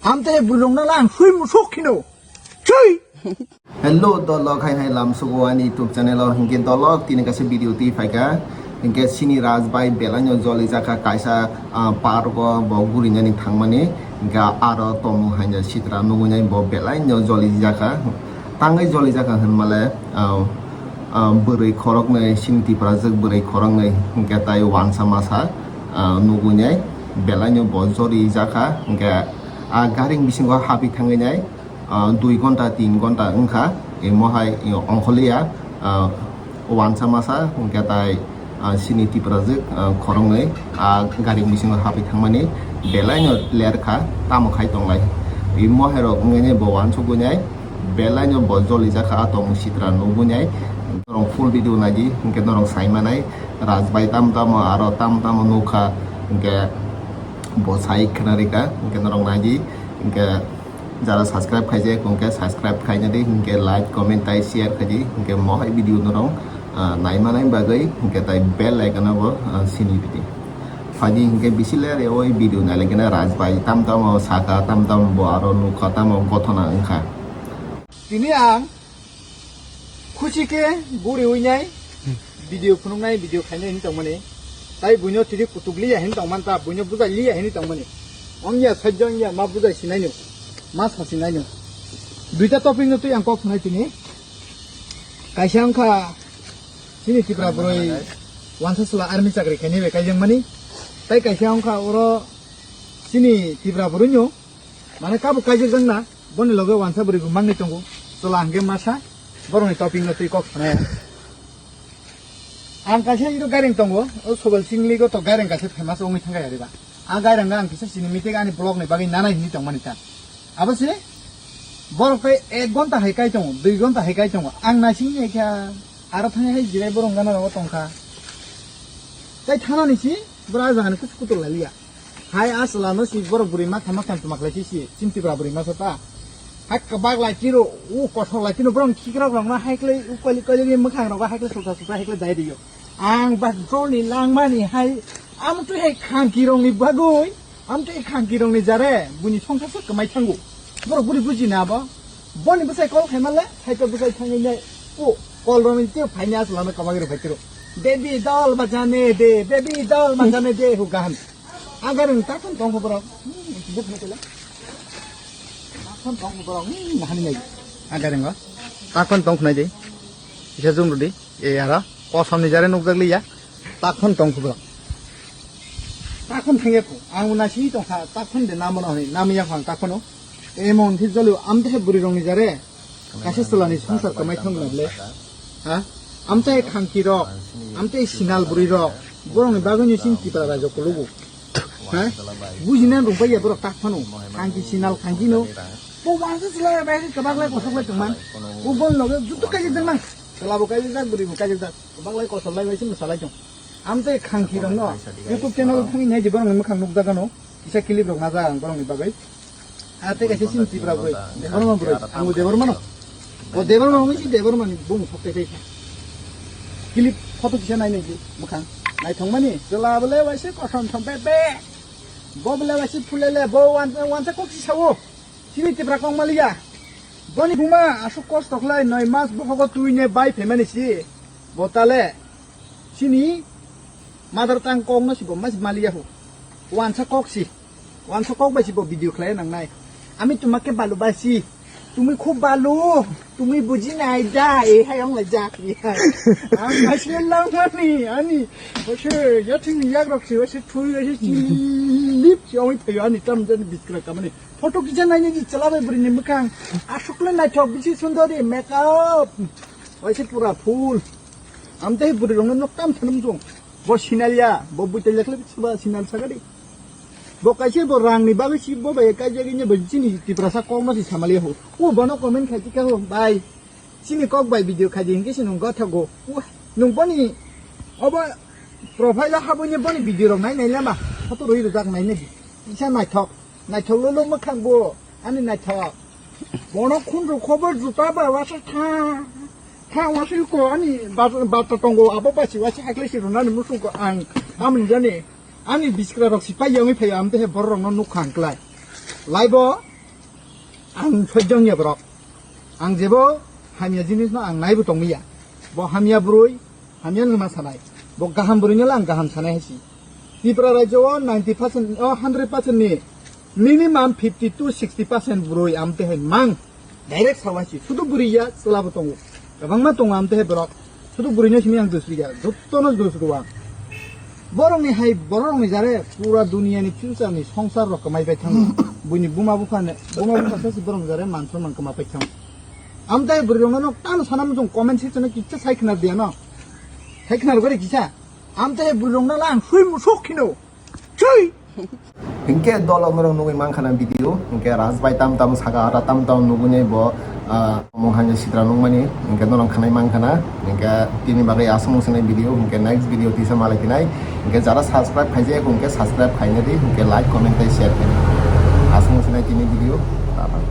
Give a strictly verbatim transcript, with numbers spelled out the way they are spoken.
Amte bulung na lang sui musuk khino. Sui. Hello, dolok, hai hai lam sugo ani YouTube channel o. Hinkhe dolok, tini kaisa video twi phaikha. Hinkhe sini Raj bai belaino joli jakha kaisa, ah, park o bo gurinani thangmani. Hinkhe aro tomung haino sitra nugui nai bo belaino joli jakha. Tangwi joli jakha hinmale, ah, ah, bwrwi khoroknwi, sini Tiprajwk bwrwi khoroknwi, hinkhe tai wansa masa, ah, nugui nai belaino bo joli jakha. Hinkhe a garing bisingo habwi thangwi nai, ah, dui gonta, tin gonta wngkha, imo hai ongkhorliya, ah, wansa masa, hwnkhe tai, ah, sini Tiprajwk, ah, khoroknwi, ah, gari bisingo habwi thangmani belaino lerkha, tamo khai tonglai. Imo hai rok wngwi bo wansugwi nai, belaino bo joli jakha, a tomung sitra nugwi nai. Norok full video naidi, hwnkhe norok sai manai, Raj bai tam tamo, aro tam tamo nukha, hwnkhe bo sai khna rikha, hwnkhe norok naidi, hwnkhe Jara subscribe khaijak, hwnkhe subscribe khaina di, hwnkhe like, comment tai share khaidi, hwnkhe mohai video norok, ah, naimanai bagwi, hwnkhe tai bell icon abo, ah, sini bidi. Phaidi hwnkhe bisi ler oi video nailaikena Raj bai tam tamo saka, tam tamo bo aro nukha, tamo gothona wngkha. Tini ang Khusi khe buri ui nai, video phunuk nai, video khainai hini tongmani. Tai buino tiri kutuk liya hini tongman ta, buino bujai liya hini tongmani. Ong ya sajja ong ya ma bujai sinai no, ma sa sinai no. Duita topic no twi ang kok phunai tini. Kaisa wngkha chini Tipra bwrwi wansa sla army chakri khainai bai kaijak mani. Tai kaisa wngkha oro chini Tipra bwrwi no. Mane kabo kaijak jang na, boni loge wansa bwrwi bo mangni tongo. Chwla hwnkhe masa, borokni topic no twi kok sanaya. Ang kaisa iro gaireng tongo, o Sobal Singligo to gaireng kaisa famous wngwi thangkha yariba. A gaireng ang kisa sini meeting ani vlog ni bagwi nanai hini tongmani ta. Abo se, borok tei ek gonta hai kai tongo, dui gonta hai kai tongo. Ang naising ya kha, aro thangwi hai jirai borok gana rogo tongkha. Tai thanani si, bwrwi jagani kusu kutu laliya. Hai asla no si borok bwrwi makha makha tuma khlai si si, chini Tipra bwrwi masa ta. Hai kwbak lai tiro, u kothok lai tino borok khikrok rok no hai khlai u kali kali ni mwkhang rok hai khlai sulsa sulsa hai khlai dai rio. Ang ba drol ni langmani hai, am twi hai khangki rok ni bagwi, am twi khangki rok ni jare, buini songsa sa kwmai thango. Borok bwrwi buji na bo. Boni bwsai call khai manle, hai to bwsai thangwi nai. U call rok ni tiro phai ni asla no kwbak ri phai tiro. Baby doll bajane de, baby doll bajane de, hu gahan. Agar ang takon tong borok. Hmm, buk na kala. Takon tong borok. Hmm, nahani nai. Agar ang takon tong nai de. Isa zoom rudi. E ara. Kosam ni jare nukjak liya. Takon tong borok. Takon thangya ko. Ang na si tong kha. Takon de namo na honi. Nami ya khang takono. Emon thi jolio. Am de buri rong ni jare. Kaisa chwlani swngchar kwmai thang nai le. Ha? Amtai khangki rok, amtai sinal bwrwi rok, borok ni bagwi ni sini Tipra rajyo kulugo. Ha? Bujina rung bai ya borok tak phano. Khangki sinal khangki no. Bo wansa chwla bai kwbak lai kosok lai tongman. Bo bon loge jutu kaijak jak nang. Chwla bo kaijak jak, bwrwi bo kaijak jak. Kwbak lai kosol lai bai sini salai tong. Amtai khangki rok no. YouTube channel thangwi nai di borok ni mwkhang nukjak ano. Kisa clip rok najak ang borok ni bagwi. Ah, tei kaisa sini Tipra bwrwi. Debbarma bwrwi. Ang bo Debbarma no. Bo Debbarma wngwi si Debbarma ni bung sok tei tei. Clip photo kisa nai nai di mwkhang. Naithok mani. Chwla bo le waisa kosom som be be. Bo bo le waisa phule le bo wan wansa kok si sawo. Sini Tipra kong maliya. Boni buma asuk kosto khlai noi mas bohogo twi ne bai phaimani si. Bo tale. Sini mother tongue kok no si bo mas maliya hu. Wansa kok si. Wansa kok bai si bo video khlai nangnai. Ami tumake balu basi. Tumi khub balu. Tumi buji nai da. E hai ong lai jak. E hai. Ang asle langmani. Ani. Oke. Yathing yak rok si. Oke. Thui. Oke. Lip si. Ong thayo. Ani tam jan biskra kamani. Photo kisa nai ni chwla bai bwrwi ni mwkhang. Asuk le naithok. Bisi sundori. Make up. Oke. Pura full. Amtei bwrwi rok no tam thanam jong. Bo sinal ya. Bo buitel jakhle. Soba sinal sagadi. Bo kaisa bo rang ni bagwi si bo bai kaijak ni bo chini Tiprasa kok no si samali ho. O bono comment khai tikha ho bai. Chini kok bai video khai di hinkhe si nung gothago. O nung boni obo profile o habwi ni boni video rok nai nai lama. Photo rwi rwjak nai nai. Kisa naithok. Naithok lolo mwkhang bo. Ani naithok. Bono khunju khobor juta ba wasa tha. Tha wasi ko ani ba-, bata tongo abo ba si wasi hakle si runa ni musung ko ang. Tamni jani. Ani biskra rok si pai yongwi phaio, amte he borok rok no nukha ang klai. Laibo, Ang sojjong ya borok. Ang jebo hamya jinis no ang naibo tongmiya. Bo hamya burui, hamya no ma sanai. Bo gaham burui no ang gaham sanai hai si. Tripura rajyo o ninety percent, o hundred percent ni minimum fifty to sixty percent burui amte hai mang. Direct sawa si. Sudu burui ya, chwla bo tongo. Kwbangma tongo amte hai borok. Sudu burui no simi ang dusri ya. Jotto no dusri ang. Borok ni hai, borok ni jare pura duniya ni future ni songsar rok kwmai bai thango. Buini buma bupha ne, buma bupha sa si borok ni jare man sonman kwma pai thango. Amte hai burui rok no tamo sana mung comment section o kicha sai khna dia no. Sai khna rok kisa. Amte hai burui rok no lang sui musuk khino. Chui! Hinkhe dolok norok nugui mankha na video, hinkhe Raj bai tam tam saka, aro tam tam nugui nai bo, ah, munghan je sitra nungmani, hinkhe norok khanai mankha na, hinkhe tini bagwi aswk mungsa nai video, hinkhe next video tisa malai khinai, hinkhe jara subscribe khaijak, hinkhe subscribe khaina di, hinkhe like, comment tei share khaina. Aswk mungsa nai tini video, bye bye.